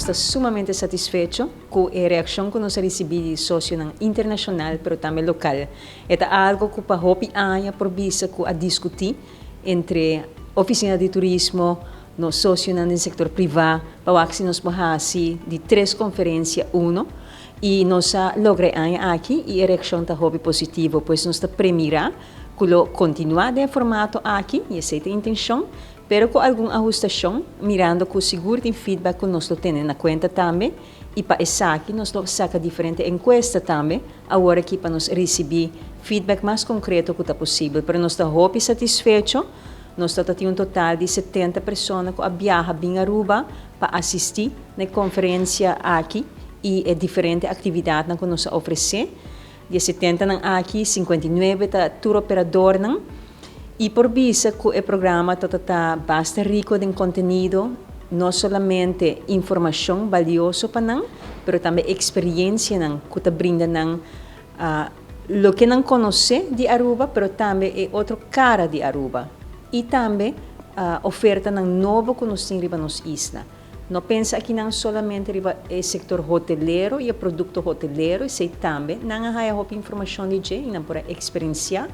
Nos ta sumamente satisfecho cu e reaccion cu nos a ricibi di socionan internacional pero tambe local. E ta algo cu pa hopi aña por bisa cu a discuti entre Oficina di Turismo, nos socionan den sector priva, pa wak si nos por haci di tres conferencia uno y nos a logra e aña aki y e reaccion ta hopi positivo. Pues nos ta premira cu lo continua den e formato aki y esey ta e intencion, pero cu algun ahustacion, mirando cu sigur tin feedback cu nos lo tene na cuenta tambe y pa esaki nos lo saca diferente encuesta tambe awor aki pa nos ricibi feedback mas concreto cu ta posibel. Pero nos ta hopi satisfecho, nos ta ta tin un total di 70 persona cu a biaha bin Aruba pa asisti na e conferencia aki y e diferente actividadnan cu nos a ofrece. Di e 70nan aki, 59 ta tur operadornan y por bisa cu e programa ta ta basta rico den contenido, no solamente informacion balioso pa nan, pero tambe experiencianan cu ta brinda nan loke nan conoce di Aruba, pero tambe e otro cara di Aruba y tambe ofertanan nobo cu nos tin riba nos isla. No pensa akinan solamente riba e sector hotelero y e producto hotelero, esey tambe nan a haya hopi informacion di dje y nan por a experiencia,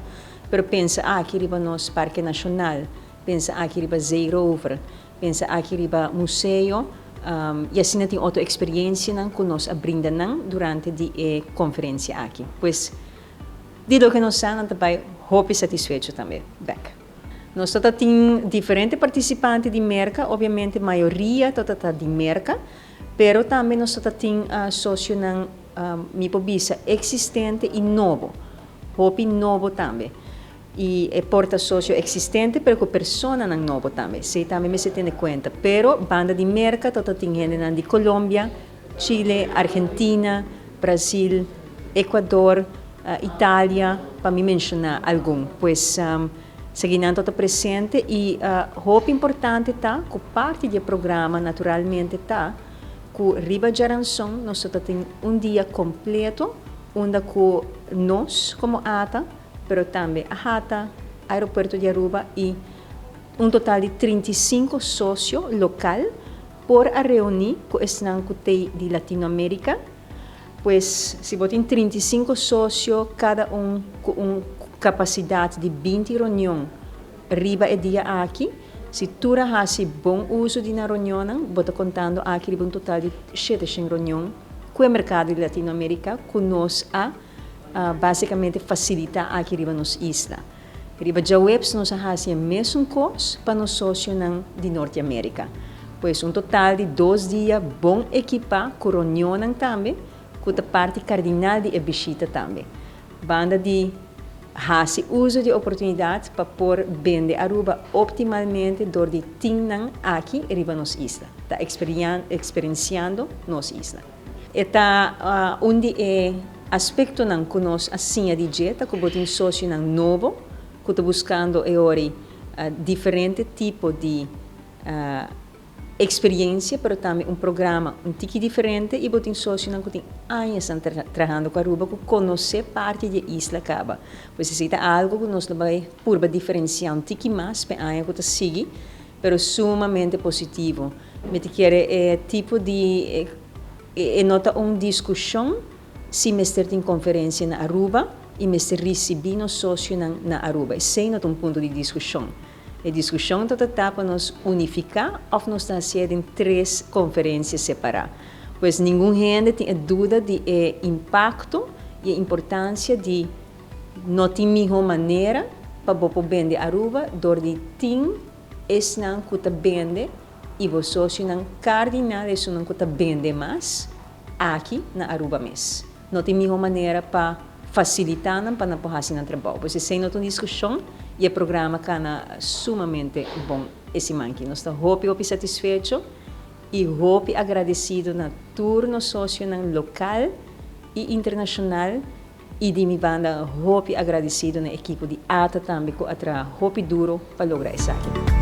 pero pensa aki riba nos Parke Nacional, pensa aki riba Zeerover, pensa aki riba museo y asina tin otro experiencianan cu nos a brinda nan durante di e conferencia aki. Pues di loke nos sa nan ta bay hopi satisfecho tambe bek. Nos ta tin diferente participante di Merca, obviamente mayoria ta ta di Merca, pero tambe nos ta tin socionan, mi por bisa, existente y nobo, hopi nobo tambe. Y e por ta socio existente, pero cu personanan nobo tambe, esey tambe mester tene cuenta. Pero banda di Merca ta tin hendenan di Colombia, Chile, Argentina, Brasil, Ecuador, Italia, pa mi menciona algun. Pues esakinan ta presente y hopi importante ta cu parti di e programa naturalmente ta cu riba djaranson nos ta tin un dia completo unda cu nos como ATA, pero tambe AHATA, Aeropuerto di Aruba y un total di 35 socio local por a reuni cu esnan cu t'ey di Latinoamerica. Pues si bo tin 35 socio, cada un cu un capacidad di 20 reunion riba e dia aki, si tur a haci bon uso di nan reunionnan, bo ta contando aki riba un total di 700 reunion cu e mercado di Latinoamerica cu nos a basicamente facilita aki riba nos isla. Riba djaweps nos a haci e mesun cos pa nos socionan di Norte America. Pues un total di 2 dia bon equipa cu reunionnan tambe, cu ta parti cardinal di e bishita tambe. Banda di haci uso di oportunidad pa por bende Aruba optimalmente door di tinnan aki riba nos isla. Ta experienciando nos isla. E ta un di e aspectonan cu nos a siña di dje ta cu bo tin socionan nobo cu ta buscando e ori diferente tipo di experiencia, pero tambe un programa un tiki diferente, y bo tin socionan cu tin añanan trahando cu Aruba, cu conoce parti di e isla caba. Pues esey ta algo cu nos lo bay purba diferencia un tiki mas pe aña cu ta sigui, pero sumamente positivo. Mi ta kere e tipo di e no ta un discusion si mester tin conferencia na Aruba y mester ricibi nos socionan na Aruba. Esey no ta un punto di discusion. E discusion ta trata pa nos unifica of nos ta hacié den tres conferencia separa. Pues ningun hende tin e duda di e impacto y e importancia di no tin miho manera pa bo por bende Aruba door di tin esnan cu ta bende y bo socionan cardinal esunnan cu ta bende mas aki na Aruba mes. No tin miho manera pa facilita nan pa nan por haci nan trabou. Pues esey no ta un discusion y e programa cana sumamente bon e siman aki. Nos ta hopi hopi satisfecho y hopi agradecido na tur nos socionan local y internacional y di mi banda hopi agradecido na ekipo di ATA tambe cu a traha hopi duro pa logra esaki.